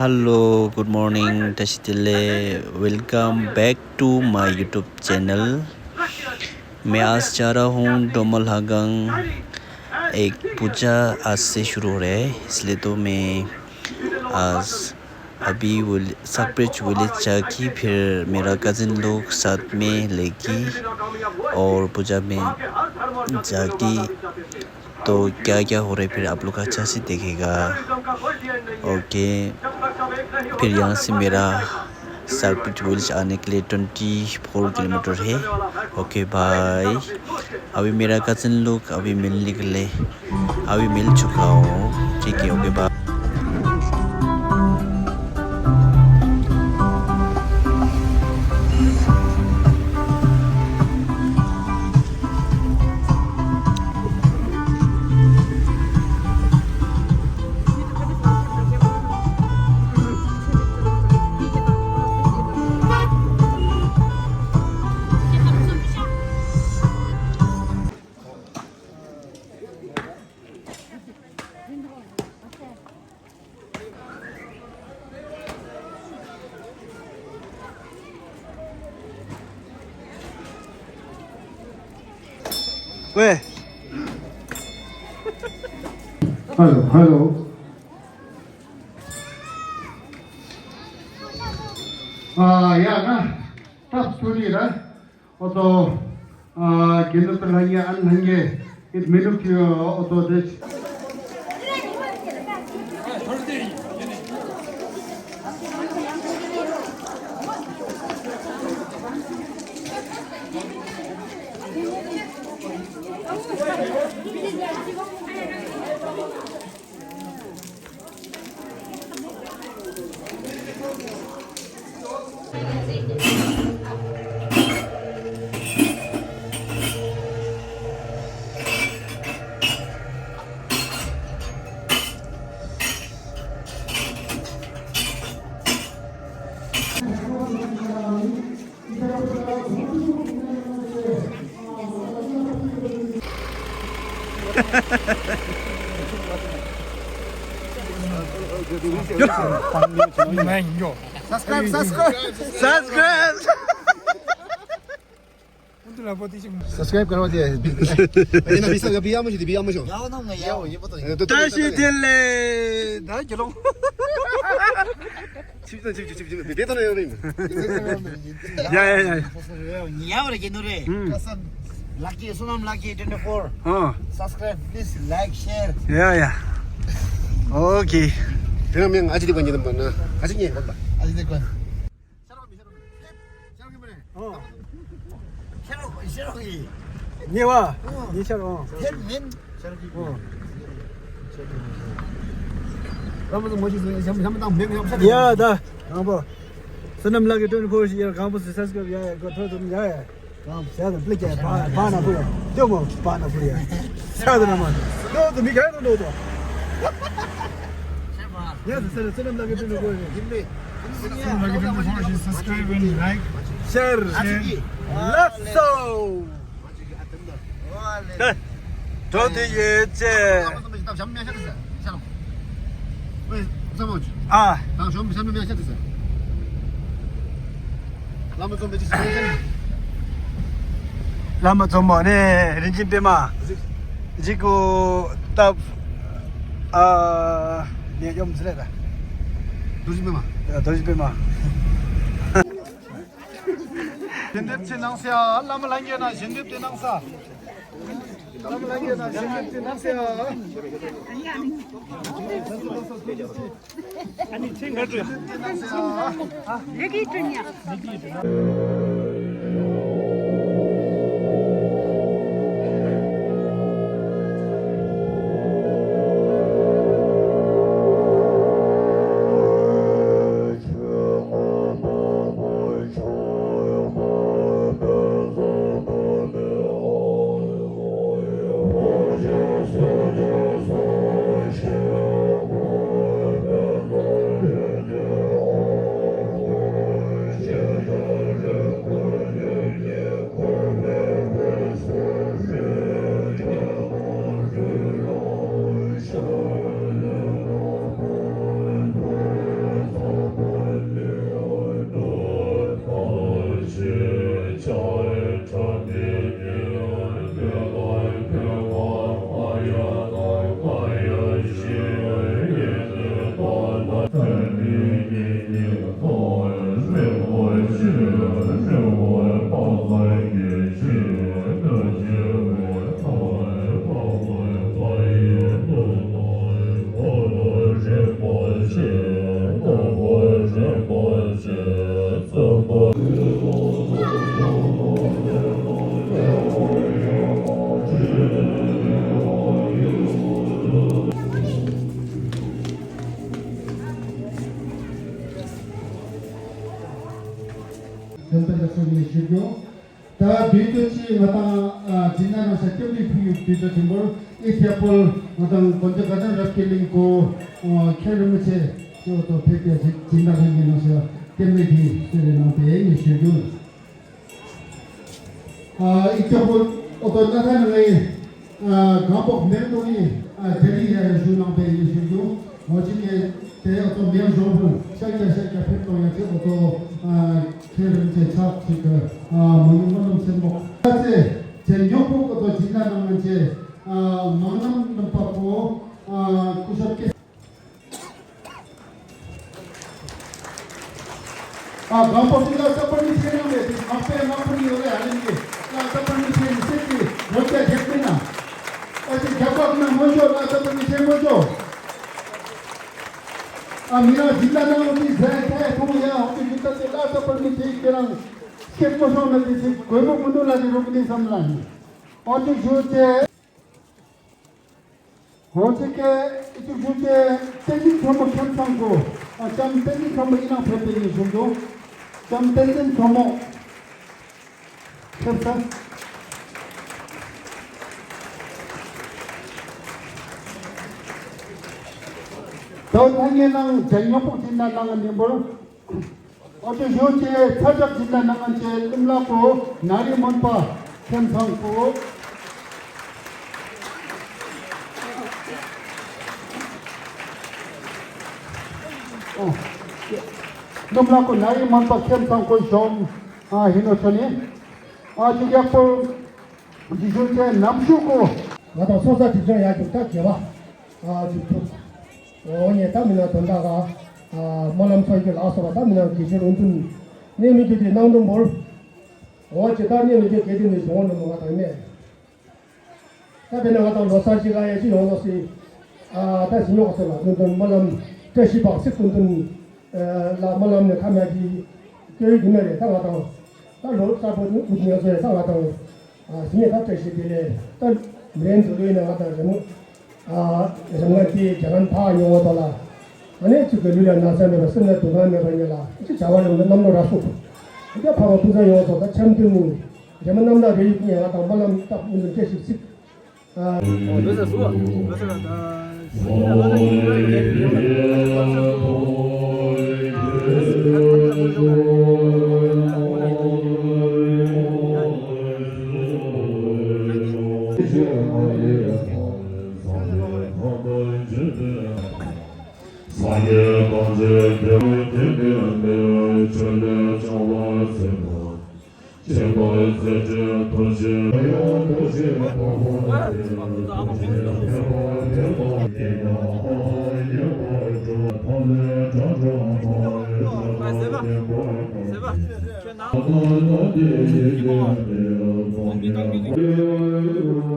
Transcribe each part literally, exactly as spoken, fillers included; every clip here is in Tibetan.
Hello, good morning, Tashi Tile. Welcome back to my YouTube channel. मैं आज जा रहा हूँ डोमलहागांग, एक पूजा आज से शुरू हो रहा है, इसलिए तो मैं आज अभी विल-, सकब्रिज विलेज जाके फिर मेरा कजिन लोग साथ में लेके और पूजा में जाके तो क्या क्या हो रहा है फिर आप लोग अच्छा से देखेगा। ओके, फिर यहाँ से मेरा सकब्रिज विलेज आने के लिए ट्वेंटी फोर किलोमीटर है। Okay bye. अभी मेरा कजिन लोग अभी मिलने के लिए, अभी मिल चुका हूँ। ठीक है, ओके बाय।喂。Hello, hello. ཨ་ཡ་ན་ཏབ་སུ་ནི་ར། ཨོ་ཏོ། ཨ་གེ་ནུ་ཏ་ལྷ་ཉེ་ཨན་ལྷ་ཉེ་ཨིད་མི་ནུ་ཁྱི་ཨོ་ཏོ་དེ། Subscribe, subscribe. Subscribe. Subscribe करो जी। ये ना, बीस का बिया मुझे, बिया मुझे। याओ ना, याओ, ये बताओ। तो Tashi Tile. दा चलो। ཆིབས་ཆིབས་ཆིབས་ཆིབས་ཆིབས་དེ་ལྟ་ན་ཡོད་རེད། ཡ་ཡ་ཡ། ཉེ་བར་གྱི་ནུ་རེད། ཨུམ། ཀ་སན། Lucky, Sonam Lucky twenty four. ཨོ། Subscribe, please, like, share. ཡ་ཡ། ཨོ་ཁེ། དེ་ནས་ཨ་ཅི་དེ་གོན་གྱི་དམ་པ་ན། ཨ་ཅི་ཉེ་གོན་པ། ཨ་ཅི་དེ་གོན། ཤེར་རོགས་ཤེར་རོགས་ཡིན། ཉེ་བ། ཉེ་ཤར་འོང་། ཐེབས་མིན། ཨོ། རང་མ་ཚོ་ངོ་ཤེས་སོང་། ཞམ་ཞམ་དང་མེད་མེད་ཤ། ཡ་ད། རང་པོ། Sonam Lucky twenty four ཞིག་ཡར་གང་པོ་སུ་སབ་སི་ཀ་རབ་ཡ་ཡ་གོ་ཐོས་དུ་ཡ་ཡ། གང་ཞག་ཏུ་པླི་ཀྱ་བ་བ་ན་པུ་ཡ། ཏོ་མོ་བ་ན་པུ་ཡ། ས་དུ་ན་མ། ཏོ་དུ་མི་ག་ཡ་ཏོ་ཏོ། ཡ་དུ་སེ་ར་Sonam Lucky twenty four ཡིན་པས། Sonam Lucky twenty four ཞིག་subscribe and like, share, share. Let's go. ད། གྲོགས་དེ་ཡོད་ཅེ། ཨ། བླ་མ་རྫོང་མོ་ནས་རིན་ཆེན་པད་མ། གཅིག་གུ་སྟབས། ཨ། ནས་ཡོམ་ཟེར་ལེ་ད། རྡོ་རྗེ་པད་མ། རྡོ་རྗེ་པད་མ། ཞལ་འདེབས་ཅིག་གནང་ཟེར་ཨ། བླ་མ་ལྷན་རྒྱས་ན་ཞལ་འདེབས་དེ་གནང་ས། བླ་མ་ལྷན་རྒྱས་ན་ཞལ་འདེབས་དེ་གནང་ཟེར་ཨ། ཨ་ནི་ཆེན་ག་ཏུ་ཡ། ལེགས་ཀྱི་ཏུ་ཉ། འདོན་པ་ལ་སོགས་ནས་ཞུ་རྒྱུ། ད་དུས་ཚོད་ཅིག་ང་དང་ཨ་སྦྱིན་བདག་རྣམས་ལ་སྐྱབས་འགྲོ་ཕུལ་ཡུལ་དུས་ཚོད་ཐིམ་པར་ཨེ་ཤ་པོལ་ང་དང་དགོན་སྡེ་དགའ་ལྡན་རབ་རྒྱས་གླིང་གོ་མཁན་རིན་པོ་ཆེ་ཅོ་ཏོ་ཕེབས་ཀྱི་སྦྱིན་བདག་རྣམས་ཀྱི་ནང་ཞག་སྐྱབས་འགྲོ་དེ་སྤེལ་རེ་གནང་པའི་ངས་ཞུ་རྒྱུ། ཨ་ཨེ་ཤ་པོལ་ཨོ་ཏོ་ན་ཐ་ནི་ངའི་གང་པོ་མེར་ཏོ་ཡི་ཨ་དེ་རིང་ཡ་ཞུ་གནང་པའི་ཡིན་ཞུ་རྒྱུ། ངོ་ཅི་ནས་དེ་ཡག་ཏོ་མེར་ཞོར་ཕུལ་ཤ་རྒྱ་ཤ་རྒྱ་ཕེབས་ཏོ་ཡ་ཁྱེད་ཨོ་ཏོ་ཨ་ཁྱེད་རིན་ཆེ་ཚག་ཅིག་གི་ཨ་མ་ཡུ་མ་ལམ་སེར་མོ་ཨ་ཙེ་ཅེ་ཉོག་པོ་ཨོ་ཏོ་ཇི་ན་ནང་ང་ཅེ་ཨ་མང་ནམ་ནམ་པ་པོ་ཨ་སྐུ་ཞབས་ཀེ། ཨ་གང་པོ་སི་ལ་ས་པར་མི་ཆེ་ནང་མེད་དེ་ཁང་པའི་ནང་པར་ཡོད་རེད། ཨ་ལེན་གྱི་ལ་ས་པར་མི་ཆེ་མི་སེར་གྱི་རོ་བརྒྱ་རྒྱག་མིན་ན། ཨ་ཅེ་རྒྱ་པག་ན་མོ་ཤོ་ལ་ས་པར་མི་ཆེ་མོ་ཤོ། ཨ་མི་རང་སྦྱིན་བདག་ནང་ལོ་མི་ཟས་ཁའི་ཐོང་ཡ་ཧོ་ཅེ་ཡུ་ད་ཏེ་ལ་ས་པར་མི་ཆེ་ཁྱེད་རང་སྐད་མོ་ཤོ་ན་དེ་ཚེ་གོས་མོ་མི་འདུག་ལ་དེ་རོ་ཀི་ནི་བསམ་ལ་ཡིན། ཨ་ཅེ་ཞུ་ཅེ། ཧོ་ཅི་ཀེ་ཨི་ཅི་ཞུ་ཅེ་བསྟན་འཛིན་ཚོ་མོ་ཁྱིམ་ཚང་གོ། ཨ་ལྕམ་བསྟན་འཛིན་ཚོ་མོ་ཨི་ནང་ཕེབས་པའི་ཡིན་ཞུ་འདུག་ལྕམ་བསྟན་འཛིན་ཚོ་མོ་ཁྱིམ་ཚང་། ད་ཐ་སྙད་ནང་ཇ་ཉོ་པོ་ཅི་ན་ནང་ནི་འབོར། ཨོ་ཏོ་ཞོ་ཅེ་ཚ་ཅག་ཅི་ན་ནང་ཅེ་ལུམ་ལ་ཀོ་ན་རི་མོན་པ་ཁྱེམ་ཚང་ཀོ། ལུམ་ལ་ཀོ་ན་རི་མོན་པ་ཁྱེམ་ཚང་ཀོ་ཞོམ་ཨ་ཧི་ནོ་ཆོ་ནི་ཨ་ཅི་རྒྱག་པོ་ཇི་ཞོ་ཅེ་ནམ་ཞུ་ཀོ། ང་དང་སོ་ས་གྲིབ་ཅང་ཡ་རྒྱུག་ཐག་གེ་བ་ཨ་ཅི་ཐུབ། འོ་ངས་ད་མི་ན་དོན་དག་ག་སྨོན་ལམ་ཚོགས་ཀྱི་ལགས་སོ་བ་ད་མི་ན་དགེ་ཆེ་ལུང་ཐུན་གནས་མི་རྒྱུ་དེ་སྣང་དུ་འབོར། འོ་ཇི་ལྟར་གནས་མི་རྒྱུ་དགེ་འདུན་ནས་བྱུང་བ་ནི་མོ་བ་དང་གནས། ད་དཔེར་ན་ང་དང་ལོ་གསར་གྱི་ལ་ཡ་ཅི་ཡོང་ལོ་སི། ད་ཞི་ཉོག་ཟེར་ལ་ལུང་ཐུན་སྨོན་ལམ་བཀྲ་ཤིས་འབངས་སྲིད་ལུང་ཐུན་ལ་སྨོན་ལམ་ནས་ཁ་མ་གི་སྐྱོ་ཡི་གི་མེ་རེད་ད་ང་དང་། ད་ལོ་གསར་པོ་ནི་དགུ་ཉེ་ཚོ་ཡ་ད་ང་དང་། ཨ་སི་ནས་ད་བཀྲ་ཤིས་བདེ་ལེགས་ད་མི་རན་འཛུལ་ལོས་ནས་ང་དང་རེ་མོ། ཨ་རེ་མོ་དེ་རྒྱ་གར་འཕགས་ཡོང་བ་དོ་ལ། ཨ་ནི་ཅིག་གི་ལུས་ལ་ན་ཚ་མེད་པ་སེམས་ལ་སྡུག་བསྔལ་མེད་པ་ཉེ་ལ་ཅིག་བྱ་བ་རེ་མོ་གནམ་ལོ་ར་སོ། ཨ་ཀྱ་འཕགས་པ་ཕུན་ཚོགས་ཡོང་བ་དོ་ད་འཆམ་མཐུན་ནི། རེ་མོ་གནམ་ལ་རེ་ཡིབ་ཉེ་ང་དང་སྨོན་ལམ་ད་ཕུན་ཚོགས་བཀྲ་ཤིས་ཚིག་ཨ། ལོ་ས་སུ་ལོ་ས་ར་ད། སངས་རྒྱས་ཐམས་ཅད་དགེ་བའི་མཐུ་ལྡན་པའི་ཆོས་ལས་བྱུང་བ་ཟེར་ན། ཆེན་པོའི་མཛད་འཕྲིན་ཐུགས་རྗེ་ཡང་ཐུགས་རྗེ་དཔག་པ་སྟེ། ཐུགས་རྗེ་ཐེག་པ་ཐེག་པ་དེ་ཡང་ཡོད་པར་འགྲོ། ཐོབ་ནས་དགྲ་གྲོགས་མང་བའི་དགྲ་གྲོགས་བདེན་པར་གོ། ཐོབ་ནས་དེ་ཡི་དགེ་བའི་ཐོབ་ནས་གོ།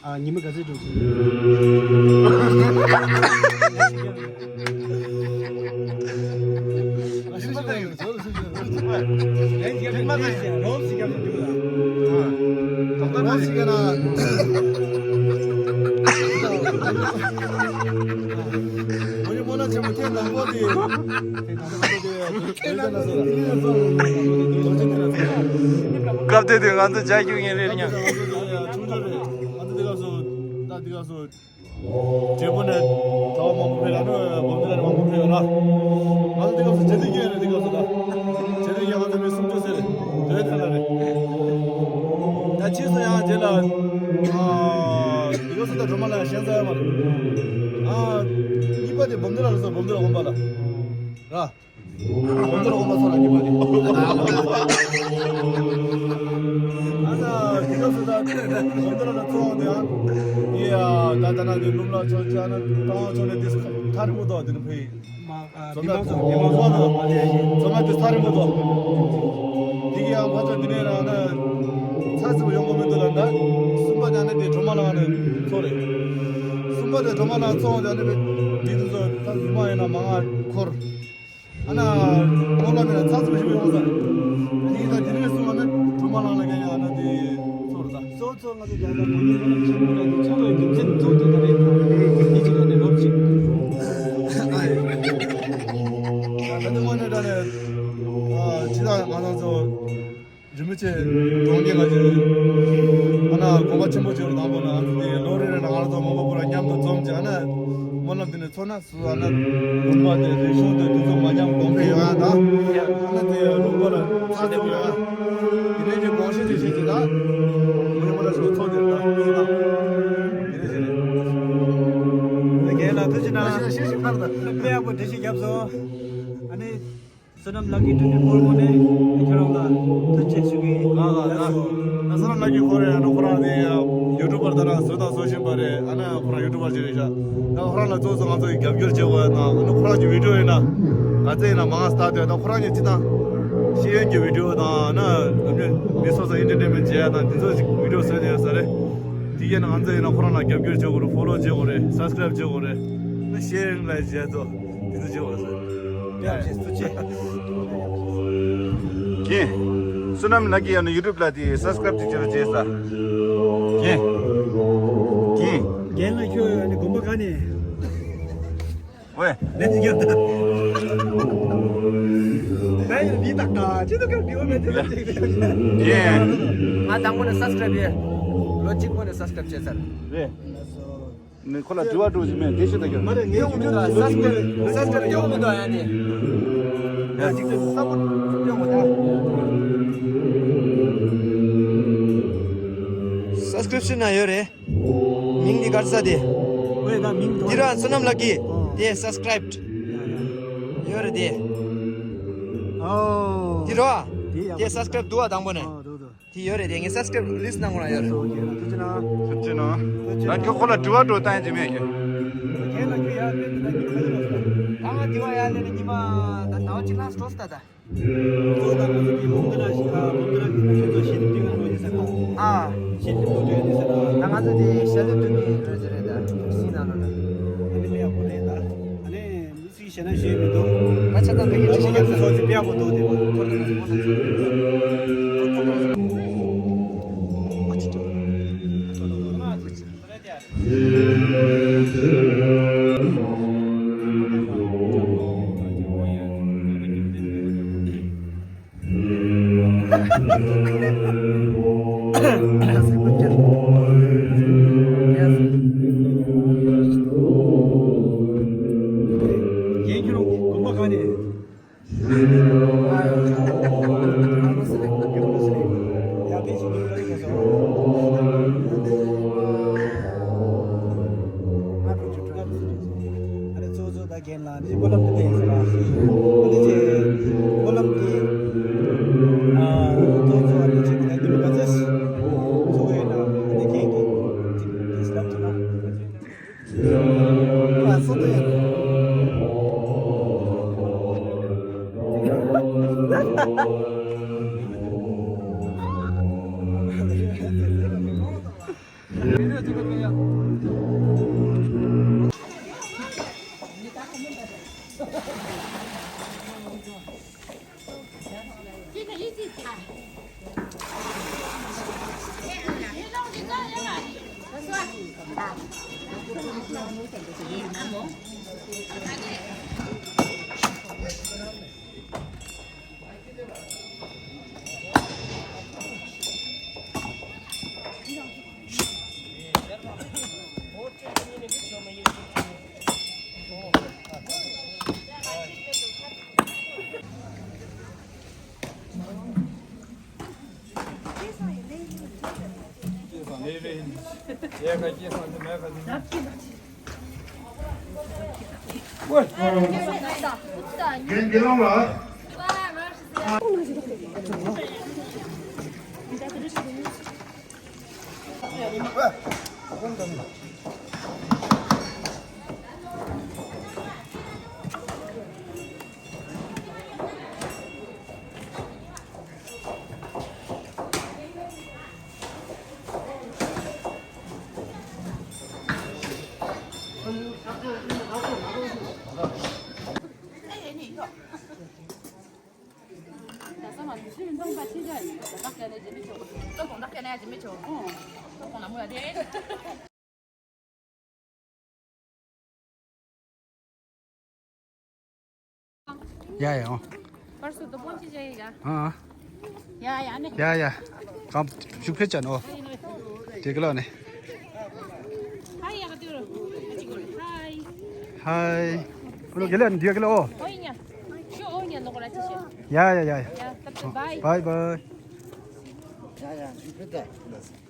ཨ་ཉི་མ་ག་ཚོད་འགྲོ་གི། སྐབས་དེ་དུས་ང་ཚོ་ཇ་རྒྱུག་ཡིན་རེད་སྙམ། ཆུང་ཆུང་རེད། ང་ཚོ་དེ་སྐབས་སུ་ད་དེ་སྐབས་སུ་བགྲེས་པོ་ནས་གྲྭ་བ་མང་པོ་ཕེབས་ལ་ནི་བོམ་དེ་ལ་ནི་མང་པོ་ཕེབས་ཡོད་ལ། ང་ཚོ་དེ་སྐབས་སུ་ཇ་དུས་ཀྱི་རེད། དེ་སྐབས་སུ་ད་ཇ་དུས་ཀྱི་ང་ཚོ་མི་སུམ་ཅུ་ཟེར་རེད། དེ་ཐད་ལ་རེད། ད་ཕྱིས་སུ་ཡང་རྗེས་ལ་ཨ་དེ་སྐབས་སུ་ད་སྒྲོལ་མ་ལ་ཡང་ཞེན་ས་ཡོད་མ་རེད། ཨ་གཉིས་པ་དེ་བོམ་དེ་ལ་རེད་ཟེར། བོམ་དེ་ལ་འོང་པ་ལ་ར། ཁོང་ཚོར་འོང་མ་སོང་ལ་ཉི་མ་རེད། ཨ་ན་དེ་སྐབས་སུ་ད་ གོང་དར་ལ་ཚོགས་དེ་ཡང་ཡེ་ཡ་ད་ད་ན་དེ་ལུམ་ལ་ཚོགས་ཅ་ན་ཏང་ཚོགས་ནས་དེ་ཐར་མོ་དོ་དེ་ནི་ཕེ། མ་ཨ་མི་མང་ཚོགས་མི་མང་ཚོགས་ནང་མ་ལས་ཡིན། ཚོགས་མ་དེ་ཐར་མོ་དོ། དེ་གི་ཡང་ཕ་ཚོ་དེ་ནས་རང་ན་ཚ་ཚི་བ་ཡོང་གི་མི་འདུག་ལ་ན་གསུམ་པ་ད་ནི་དེ་གྲོ་མ་ལང་ནས་ཚོགས་རེད། གསུམ་པ་དེ་གྲོ་མ་ལང་ཚོགས་དེ་ནི་དེ་དུ་ཚོ་ད་གསུམ་པ་ཡིན་ན་མ་ང་འཁོར། ཨ་ན་ཁོང་ལ་ནི་ཚ་ཚུགས་ཞིག་ཡོང་ས། དེ་ཡིན་ད་དེ་ནས་གསུངས་པ་ནི་གྲོ་མ་ལང་ལ་གན་ཡང་ཨ་ན་དེ་ཚོར་ད། གཙོ་གཙོ་ང་ཚོ་རྒྱ་གར་གོང་ནས་ལོ་ཆེན་པོ་ལ་ནི་ཚོ་བའི་རྒྱུ་མཚན་གཙོ་གཙོ་ད་རེད། དེ་ཅི་ག་ནས་རོབ་ཅིག་ད་དེ་མ་ནི་ད་ནི་ཅི་ད་ང་ཚོ་ཚོ། རིན་པོ་ཆེ་གྲོང་ཁྱེར་ལ་ཅིག་ཨ་ན་དགོངས་པ་ཆེན་པོ་བྱས་པ་དང་པོ་ན་ང་ཚོ་དེ་ལོ་རེ་རེ་ན་ང་རང་ཚོ་མང་པོ་པོ་ལ་མཉམ་དུ་འཛོམས་ཀྱི་ཨ་ན་སྨོན་ལམ་འདི་ནས་ཚོགས་ན་སུ་ཨ་ན་ལུང་པ་དེ་རིག་གཞུང་དེ་འདུ་འཛོམས་མ་མཉམ་གོང་འཕེལ་ཡོང་ཡ་དང་ཨ་ན་དེ་ལུང་པ་ལ་ཚ་ཚུགས་ཡོང་ཡ་དེ་ནས་ཀྱི་དགོངས་བཞེས་དེ་བྱེད་ཀྱི་ད་མི་ཡོང་པ་ལ་སོ་ཚོགས་དེ་ད་ལུང་ད་དེ་ནས་བྱེད་རེད། རྒན་ལགས་ཐུགས་རྗེ་གནང་། ཤེས་ཤེས་ཤེས་ཁར་ད་དཔེ་ཡག་པོ་འགྲེལ་བཤད་བརྒྱབ་སོང་། ཨ་ནི། བསོད་ནམས་ལགས་ཀྱིས་ཀྲུའུ་ཀྲུའུ་ཕོར་མོ་ནས་ཁྱོད་རང་ལ་ཐུགས་རྗེ་ཆེ་ཞུ་གི་ཡིན། ལགས་ལགས་ལགས། ད་བསོད་ནམས་ལགས་ཀྱིས་ཁོ་རེ་ཨ་ནི་ཁོ་རང་དེ་ཡུ་ཊུབ་པར་ད་རང་བཟོས་དང་བཟོ་བཞིན་པ་རེད། ཨ་ནི་ཁོ་རང་ཡུ་ཊུབ་པར་ཅིག་རེད་ཤག་ད་ཁོ་རང་ལ་གཙོ་བོ་ང་ཚོ་ཡི་རྒྱབ་སྐྱོར་བྱེད་དགོས་ཡ་དང་ཨ་ནི་ཁོ་རང་གི་བི་ཌིའོ་ཡིན་ན་ག་ཚད་ཡིན་ན་མང་ང་སྟ་དེ་ད་ཁོ་རང་གི་ཅི་དང་ཤེས་ཡོན་གྱི་བི་ཌིའོ་དང་ཨ་ནི་མི་སོ་སོ་ཨེན་ཊར་ཊེན་མེན་བྱེད་ཡ་དང་དེ་ཚོ་ཅིག་བི་ཌིའོ་བཟོས་བསྡད་ཡོད་ས་རེད། དེ་གས་ན་ང་ཚོ་ཡིན་ན་ཁོ་རང་ལ་རྒྱབ་སྐྱོར་བྱེད་དགོས་རེད། ཕོ་ལོ་བྱེད་དགོས་རེད། སབ་སི་ཀ་རེབ་བྱེད་དགོས་རེད། ཨ་ནི་ཤེར་ལ་བྱེད་དོ། དེ་ཚོ་བྱེད་དགོས་རེད། ཡ་ཅེས་སུ་ཆེ། ཀྱེ། བསོད་ནམས་ལགས་ཀྱིས་ཡང་ན་ཡུ་ཊུབ་ལ་དེ་སབ་སི་ཀ་རེབ་ཅིག་བྱེད་རོགས་བྱས་ས། ཀྱེ། ཀྱེ། རྒན་ལགས་ཁྱོད་ཡང་ན་དགོན་པ་ག་ནས། ཝེ། ལས་ཀྱི་ཡོད་ད། ད་ཡང་མི་དག་ག་ཅི་ཐུབ་ཀྱང་འབྲི་བ་མེད་དེ་ལ་ཅིག་རེད། ཀྱེ། ང་དང་པོ་ནས་སབ་སི་ཀ་རེབ་བྱས། ལོ་གཅིག་པོ་ནས་སབ་སི་ཀ་རེབ་བྱས་ཚར། རེད། ནི་ཁོ་ལ་དྲི་བ་དྲི་བ་ཞིག་མེད་དེ་ཤི་ད་ཀྱང་། མ་རེད་ངས་ཡོང་མི་འདུག་ཨ། སབ་སི་ཀ་རེབ་སབ་སི་ཀ་རེབ་ཡོང་མི་འདུག་ཨ་ཡ་ནི། ཡ་ཅིག་ཏུ་སབ་སི་ཀ་རེབ་ཡོང་བ་ད། སབ་སི་ཀ་རེབ་ཤི་ན་ཡོད་རེད། མིང་འདི་གར་ས་དེ། ཝེ་ད་མིང་དོ། འདི་ར་བསོད་ནམས་ལགས་ཀྱིས་ཨོ། དེ་སབ་སི་ཀ་རེབ་ཡོད་རེད་དེ། ཨོ། འདི་ར་དེ་ཡག་དེ་སབ་སི་ཀ་རེབ་འདུག་བ་དང་པོ་ནས། ཨོ་འདུག་འདུག་དེ་ཡོད་རེད་དེ་ངས་སབ་སི་ཀ་རེབ་ལིས་ནང་ཁོ་ན་ཡོད་རེད། ཨོ་ཁྱེད་རང་ཐུགས་རྗེ་གནང་། ཐུགས་རྗེ་གནང་། ཐུགས་རྗེ་ང་ཁྱོད་ཁོ་ལ་དྲི་བ་དྲི་བ་བཏང་ཡ་ཅི་མེད་ཀྱི། ཁྱེད་ལ་ཁྱོད་ཡར་ལེན་ནས་ད་ཉི་མ་ག་ཚོད་ལ་སོང་། ད་ང་དེ་བ་ཡར་ལེན་ནས་ཉི་མ་ད་ཟླ་བ་གཅིག་ལྷག་འགྲོ་སོང་ད་ད། གཙོ་བོ་ད་ང་ཚོ་གི་ལུང་དེ་ན་ཞིག་ཨ་ལུང་དེ་ན་གི་ཁྱོད་ཚོ་ཤེས་རིག་སྡེ་ཁག་ལོ་ཡིན་ཟེར་ན། ཨ། ཤེས་རིག་སློབ་གྲྭ་ཡིན་ཟེར་ན། ད་ང་ཚོ་དེ་ཤ་ལེབ་ཏུ་ནི་ལོ་ཟེར་རེད་ད་སི་ན་ལོ་ད། ཨ་ནི་དཔེ་ཡག་པོ་རེད་ད། ཨ་ནི་མི་ཚིག་ཞེ་ན་ཞེ་མི་འདུག་ད་ཆ་ཚང་གི་ཡིན་ཞེ་ཡག་ཚོ་ཚོ་དཔེ་ཡག་པོ་འདུག་དེ་བ། ཐོར་ཐོར་ཐོར་ཐོར་ཐོར། རྒན་ཁྱོད་རང་དགོན་པ་ག་ནས། ཨ་ནི་གཙོ་བོ་གཙོ་ད་རྒན་ལགས་ནི་སྨོན་ལམ་དེ་ལས་ཟེར་བ། ཨ་ནི་དེ་སྨོན་ལམ་དེ་ཨ་གཙོ་བོ་གཙོ་ཨ་ནི་ཅིག་ད་འདི་མི་ག་ཚོད་གཙོ་བོ་ཡིན་ན་ཨ་ནི་རྒན་གྱིས་ཅིག་དེ་ལབ་ཐུབ་ན། ཨ་སོ་ཏེ། ཡ་ཡ་ཨོ། པར་སུ་དོ་པོན་ཅི་ཅི་ཡ། ཨ། ཡ་ཡ་ནི། ཡ་ཡ། གང་ཞུགས་ཕེ་ཅན་ཨོ། དེ་ག་ལ་ནི། ཧའི་ཡ་ག་ཏུ་རུ། ཧའི། ཧའི། ཨོ་ལོ་ག་ལ་ནི་དེ་ག་ལ་ཨོ། ཨོ་ཡ། ཤོ་ཨོ་ཡ་ལོ་ག་ར་ཅི་ཤེ། ཡ་ཡ་ཡ་ཡ། ཡ་ད་ད་བའི། བའི་བའི། ཡ་ཡ་ཞུགས་ཕེ་ད།